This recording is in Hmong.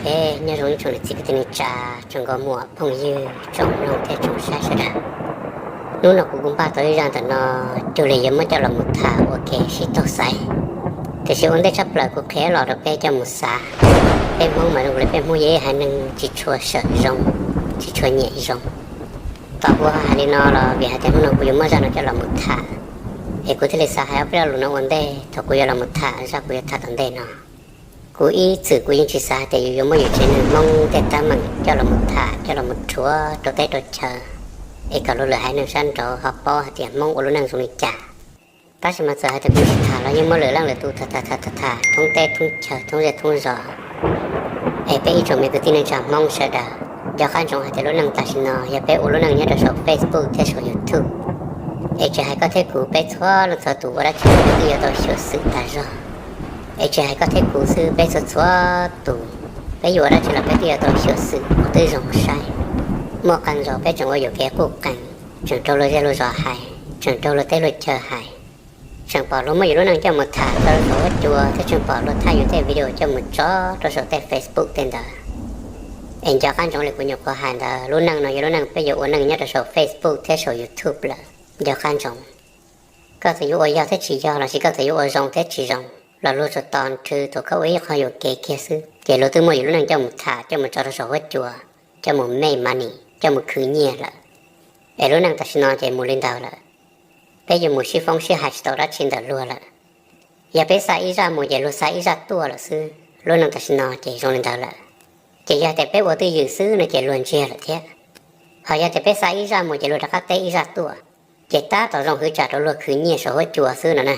Ej, nyob zoo ib tsoom niam txiv kwv tij neej tsa, tsoom nkauj muam phooj ywg, tsoom mloog thiab tsoom saib sawv daws. Hnub no kuv kuj npaj tau ib zaj ntawm no, cuag li yuav muab coj los mus tham ua kev sib tog xaiv. Tiam sis ua ntej tshaj plaws kuv qhia los rau peb coj mus xav. Peb Hmoob mas zoo li peb Hmoob yog ib haiv neeg tsis tshua sawm zoo, tsis tshua nyiam zoo. Tom kuv hais li no los vim hais tias hnub no kuv yuav muab zaj no coj los mus tham, es kuv thiaj li xav hais ob peb lo lus no ua ntej thaum kuv yuav los mus tham zaj kuv yuav tham tom ntej no. Kuv ib txwm kuv yeej tsis xav hais tias yus yuav muab yus tsev neeg Hmoob tej teeb meem coj los mus tham, coj los mus rhuav rau teb rau chaw, es kom luag lwm haiv neeg sab nraud ho paub hais tias Hmoob ua lub neej zoo li cas. Tab sis mas txawm hais tias kuv tsis tham los yeej muaj lwm leej lwm tus tham tham tham tham tham thoob teb thoob chaw thoob zej thoob zos. Es peb ib tsoom me kwv tij neej tsa Hmoob sawv daws, nco qab ntsoov hais tias lub neej tam sim no yog peb ua lub neej nyob rau saum Facebook thiab saum YouTube. Es tsis hais koj thiab kuv, peb txhua leej txhua tus ua dab tsi los peb twb yuav tau xyuam xim tas zog. Es tsis hais koj thiab kuv xwb, peb txhua txhua tus, peb yuav ua dab tsi los peb twb yuav tau xyuam xim kom twb zoo saib. Muaj qee zaus peb tseem ua yuam kev quj qees, tseem raug luag zej luag zos hais, tseem raug luag teb luag chaw hais, tseem pom luag muab yus lub neej coj mus tham tso rau saum huab cua thiab tseem pom luag thaij yus tej video coj mus tso rau saum tej Facebook tej ntawd. Es nco qab ntsoov li kuv nyuam qhuav hais ntawd, lub neej no yog lub neej peb yuav ua neej nyob rau saum Facebook thiab saum YouTube lawm. Nco qab ntsoov, koj txawm yuav ua yog thiab tsis yog lossis koj txawm yuav ua zoo thiab tsis zoo los luag tsuas tos nrhw thaum koj ua ib qho yuam kev kiag xwb ces luag twb muab yus lub neej coj mus tham coj mus tso rau saum huab cua, coj mus make money, coj mus khwv nyiaj lawm. Es lub neej tam sim no ces mus li ntawd lawm. Peb yuav mus sib foob sib hais tsis tau dab tsi ntawm luag lawm. Yog peb xa ib zaj mus ces luag xa ib zaj tuaj lawm xwb. Lub neej tam sim no ces zoo li ntawd lawm. Ces yog tias peb ua twj ywm xwb no ces luag ntsiag lawm thiab. Ho yog tias peb xa ib zaj mus ces luag rov qab teb ib zaj tuaj, ces tab tom zoo hwv tsam rau luag khwv nyiaj saum huab cua xwb no na.